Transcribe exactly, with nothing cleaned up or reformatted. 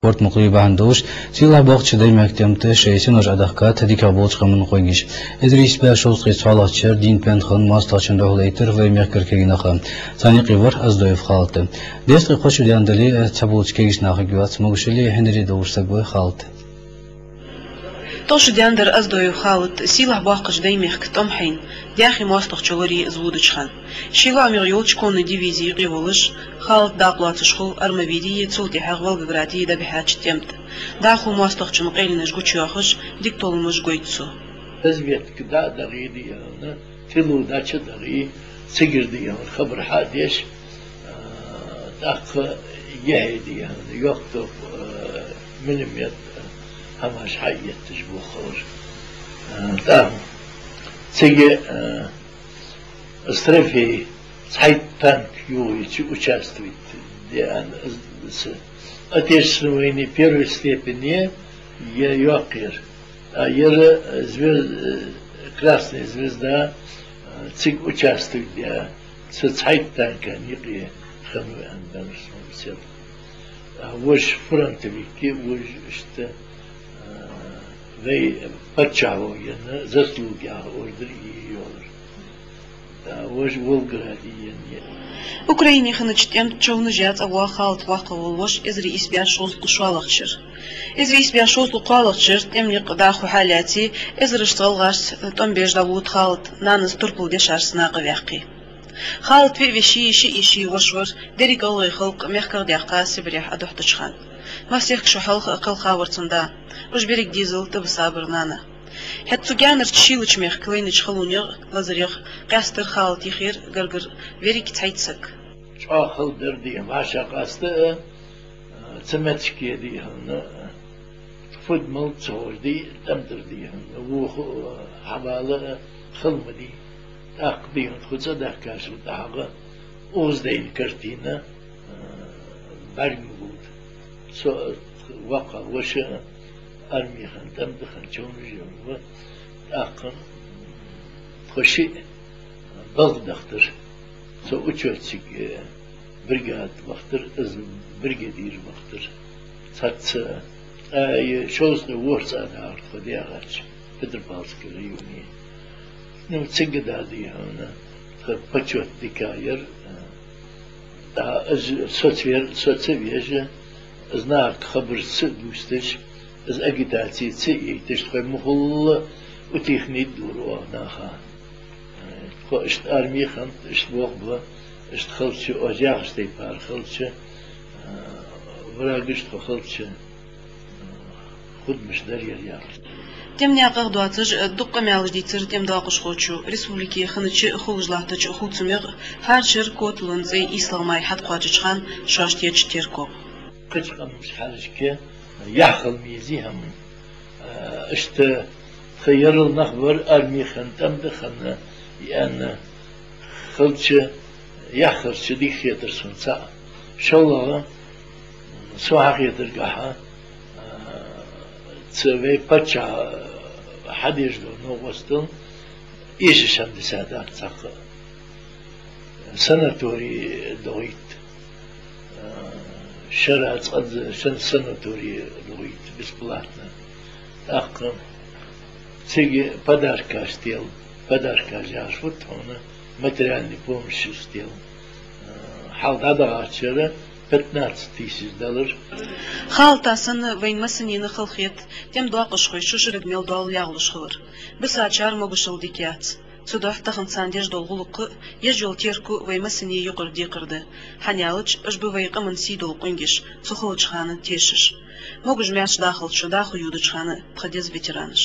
Спорт мукъаи бахьан долаш, сийлахь боккхача Даймехка тӀем тӀа шоай синош Ӏодехкад дикагӀа болча къаман къонгаш. Эзар ийс бӀаь шовзткъе цхьоалагӀча шера дийна пенах хинна моастагӀчун духьал лайтар вай мехкара кагий нах. Царна юкъе вар Оздоев Халат. Дезткъеи кхо шу даьнна дале а, цхьаболча кагийча нахага йоаца могашал а, хьинаре а долаш саг ва Халат. Ткъо шу даьнна дар Оздоев Халата сийлахь боккхача Даймехка тӀом хьайна, даьхе моастагӀчо лорае из водача хана. Ший лоӀамегӀа йолча конный дивизе юкъе волаш, Халат дакъа лоацаш хул Армавире а, цул тӀехьагӀа Волгограде а дӀабихьача тӀем тӀа. ДӀахо моастагӀчун къайленаш гучайоахаш, дика толламаш гойт цо. Разведка дӀа а дагӀе, дий хьона, тылу дӀачу а дагӀе, цигара, дий хьона, хабар хьа а деш, а, тӀаккха яхье, дий хьона, йоккха топ, а, миномет, а, хӀамаш хьа а етташ боххалар. А, тӀаккха цига, а, из трофей, цхьайтта танк йохайича участвовать де аьнна, из, из Отечественной войны первой степени я йоккха яр. А яр, э, звез-, э, Красная звезда, э, цига участвовать даь, цу цхьайтта танка юкъе хиннав аьнна, бенарсман сел. А вож фронтовики, вож иштта, э, вай паччахьо енна заслуги яха ордер а йолар. Да, вож Волгограде енна я. Украине хиннача тӀем тӀа човнаш яь цӀавоагӀа Халата воккхагӀвола воша эзар ийс бӀаь шовзткъа шоллагӀча шера. Эзар ийс бӀаь шовзткъа кхоалагӀча шера тӀема юкъ дӀахо хьалаьце, эзарашца гӀалгӀашца тӀом беш дӀавода Халат, нанас турпал дешарца накъаваьккхе. Халат виъ веший, шиъ йиший воша вар, деррига гӀалгӀай халкъ мехках даьккха Сибрехьа Ӏодохьийтача хана. Масех шу хьалха кхелха вар цун да. Уж беррига дезал тӀабиса бар нана. ХӀаьта цу гаьнарча шийлача мехка лайнача халонегӀа, лазарех къаьстар Халата йихера гаргара веррига цхьайтта саг. ЧӀоагӀа хала дар, дий хьона, вӀашагӀкъаста а, а, цу метте, дий хьона, а, фуд-мал ца ховш, дий, тӀем тӀара, дий хьона, вуха, а, хьавала а хала ма дий. ТӀаккха, дий хьона, тхо цӀадаьхкачул тӀехьагӀа укхаза дайна картина, а, бӀаргагулда. Со, а, воккхагӀа воша а, арме хинна, тӀем тӀа хинна, човнаш йолаш ва, тӀаккха тхо шиъ балха дахийтар. Со учётчик, э, бригада вахийтар, из бригадир вахийтар. Цхьацца, а, е шовзткъеи ворхӀ цӀа дагӀар тхо даьгӀача Петропавловски районе. Ну, цига да, дий хьона, тха почёт дика яр, а, Да, из соцвер-, соцавеш, из наха хабар ца а дувцаш, из агитаци ца а яйташ, тхоай мухӀалла утихнить дора оаха наха. Тхо иштта арме хиннад, иштта болх ба, иштта хилча, оаха яхача тайпара хилча, а, врагаш тхо хилча, худмаш дар ер яхаш. ТӀема наькъах доацаш, дукха къамаьлаш дийцар тӀема доакъашхочо, республике хиннача а хулаш латтача а хувцамегӀа, хӀара шера котало цӀай ийслагӀа май хьатӀакхоачача хана шоашта еча теркогӀа. Кхыча къамашка хьежача, яхь хила ма езий хӀама. А, иштта тха ерал нах бар арме хинна, тӀем тӀа хинна, яьнна хилча, яхь хилча дика хетар сона цаӀ. ШоллагӀа, сона хьахетаргахьа, а, цу вай паччахьа хьадеш дола новкъостал эшаш хӀама дисадац цхьаккха. Санаторий дохийт, а, шера цкъаза шан санаторий дохийт бесплатно. ТӀаккха цига подаркаш тел, подаркаш яхаш фуд хьона, материальный помощь тел. Хьалха дӀадахача шера пятнадцать тысяч далар. Халата санна вайна массанена халахет тӀема доакъашхой шоай шерага мел доал ягӀалуш хилар. Бисачар могашал дика яц. Цудухьа тахан царна деш дола гӀулакх а, еш йола терко а вай массане юкъара декхар да. ХӀана аьлча, уж ба вай къаман сий дола къонгаш, цу халача хана тешаш. Могаш-маьрша дахалда шо дӀахо йодача хана тха деза ветеранаш.